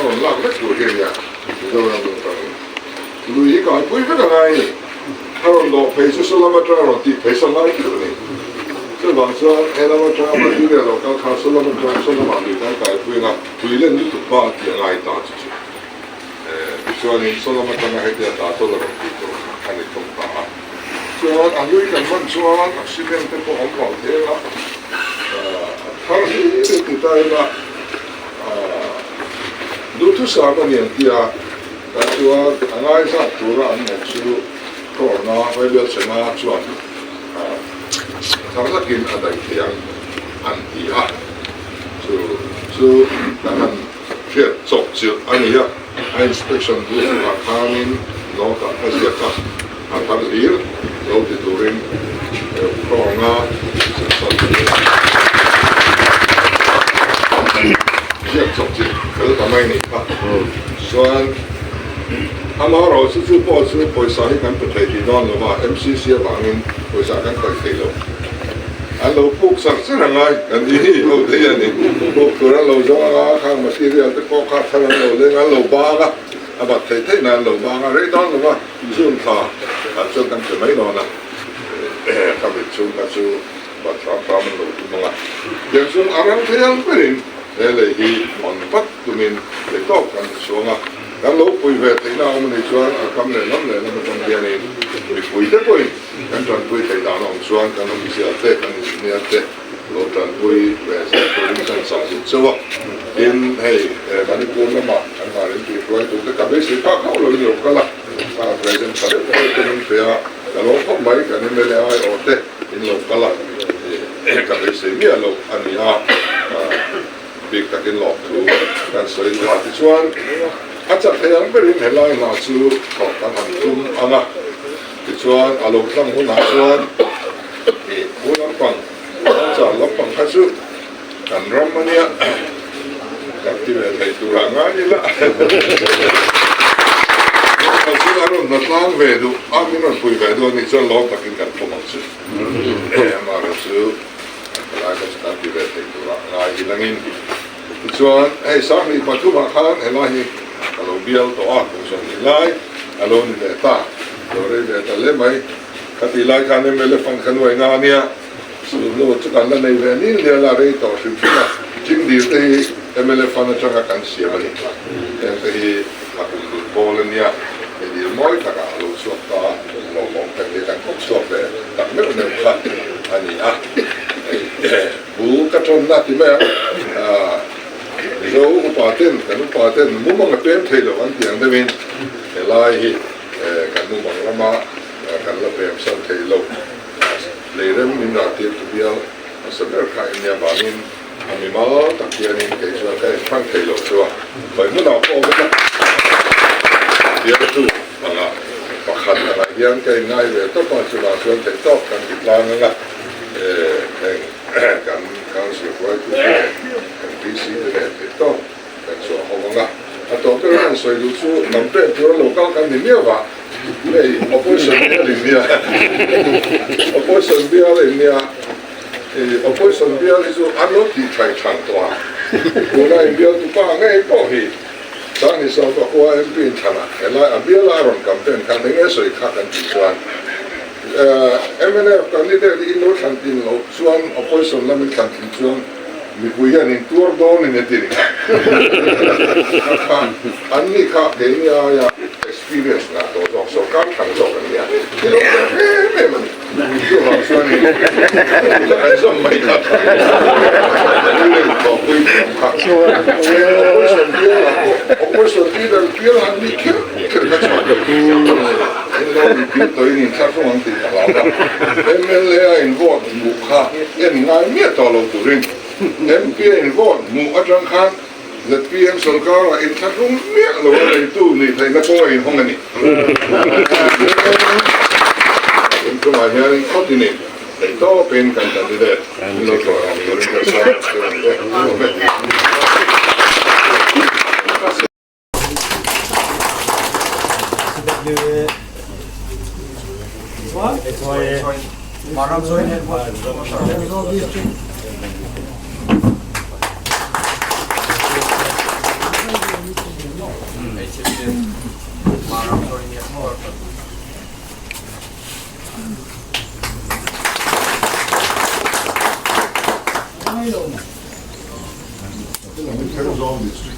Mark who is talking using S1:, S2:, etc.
S1: atanga rawn lak vek tur hi a nia, Mizoram atangin. Lui hi kaipui vek a ngai a ni. A rawn lawh phei chu saw lam atanga rawn tih phei saw ngai theuh a ni. Chuvang chuan he lam atanga material lo kal kha saw lam atang saw lamah lui kan kaipui anga tui len lutuk pa a tih a ngai ta chu chu. Tichuanin saw lam atanga hetia ta tawl a rawn tih tur kha a ni thung ta a. Chuan a hlui kan hman chuan accident te pawh awm lo thei a, a thar hlir in ti ta ila duhthusam a ni an ti a. Tah chuan a ngaizat tura an ngaih chu Thawrna Vaibel Chena chuan thar takin a daih thei ang an ti a, chu chu kan han hriat chawp chilh a ni a, a inspection booth ah khanin note ah ka ziak a, a thar hlir lo ti turin Thawrna ziak chawp chilh fel ta mai a nih kha. Chuan amaherawhchu chu pawh chu pawisa hi kan pe thei tih dawn lo va, MCC avangin pawisa kan khawih thei lo. An lo puk char char a ngai kan ti hi ho thei a ni. Puk tur an lo zawng anga khang material te pawh kha thar an lo leng a, an lo bang a, a bat theih theih nan an lo bang a, rei dawn lo va, June thla ah chuan kan pe mai dawn a, ka mit chhung kha chu bat hram hram an lo tum ang a, tiang chuan a ram thei ang berin he lei hi hawn vat tumin lei tawk kan ti chhuang a, kan lo pui ve theihna a awm a nih chuan a kam leh lam leh lam atang hianin mipui te pawhin kan tanpui theih dan a awm chuan kan official te kan engineer te lo tanpui ve zel turin kan chah duh chauh a. Tin, hei Manipur lamah kan hnar in tihruai tur te ka beisei phak hauh loin lo kal a, present tha deuh deuh te min pe a, ka lawm khawp mai kan mla aiawh te in lo kal a, ka beisei miah loh a ni a. Bik takin lawmthu kan sawi duh a, tichuan a chak thei ang berin helai hna chu thawk kan han tum ang a, tichuan a lo tlang hunah chuan ih pu lampang char lampang kha chu kan ram a nia kan ti ve thei turah ngai ila kal chu a rawn hna tlang ve duh a, min rawn pui ve duh a nih chuan lawm takin kan pawm ang chu amaherawhchu. Helai kha chu kan ti ve thei tur ah ngai hi langin tichuan hei Sanghnih pathumah khan helai hi ka lo bial tawh a, kum 20 lai a lo ni ve ta, lo rei ve ta hle mai. Khatih lai khan mla fund kha nuai nga ania, sulhnu chu kan la nei ve nil nial a, rei tawh hrim hrim a, Chingdil te hi mla fund atanga kan siam a ni, heng te hi a kum dul pawl ania, hei dil mawi takah a lo chhuak ta a. Lawmawm tak leh kan kawp chhuak ve tak meuh meuh kha a ni a, hei bu ka tawnna ti mai ang, Mizo upa ten kan upa ten mumang a pem thei loh an tih ang deuhin helai hi kan mumang lama kan la pem san thei lo, leirem min rah tir tu bial hmasa ber kha in nia vangin a mimal tak hianin kei chuan ka inhrang thei lo chu a, khawi hmunah pawh awm ila bialtu. Anga pakhat angah hian ka inngai ve tawp a, chuvang chuan theih tawp kan ti tlang ang a, heng kan council hruaitu te leh kan PC te nen theih tawp kan chhuah ho ang a, a tawp ber an sawi duh chu campaign tura lo kal kan ni miau a, hei opposition bial in nia, opposition bial in nia, opposition bial hi chu an lo tih thaih than tawh a, tuna inbialtu pa ngei pawh hi. Chang ni saw ka khua MP in thlan ah helai a bial a rawn campaign khan eng nge sawi kha kan tih chuan mnf candidate hi in lo thlan tlin loh chuan opposition lam in thlan tlin chuan mipui hian in tuar dawn in a ti ni kha kha an ni kha keini aia experience ngah tawh zawk sorkar thlan zawk an nia i lo ber em em a ni. Chuvang chuanin kan zawm mai kha opposition bial ah pawh opposition leader bial han nih kher kher kha chuan in lo inpil tawhin in thlahrung ang tih ka hlau a, mla a in vote hmuh kha en ngai miah tawh lo turin MP a in vote hmuh atang khan ZPM sorkar ah inthlahrung miah lo a neitu nih theihna kawng a inhawng a ni. Inchungah hian khawtin in theih tawpin kan candidate min lo tlawh ang turin ka sawi ang che ang che. Amen. Thenzawl district.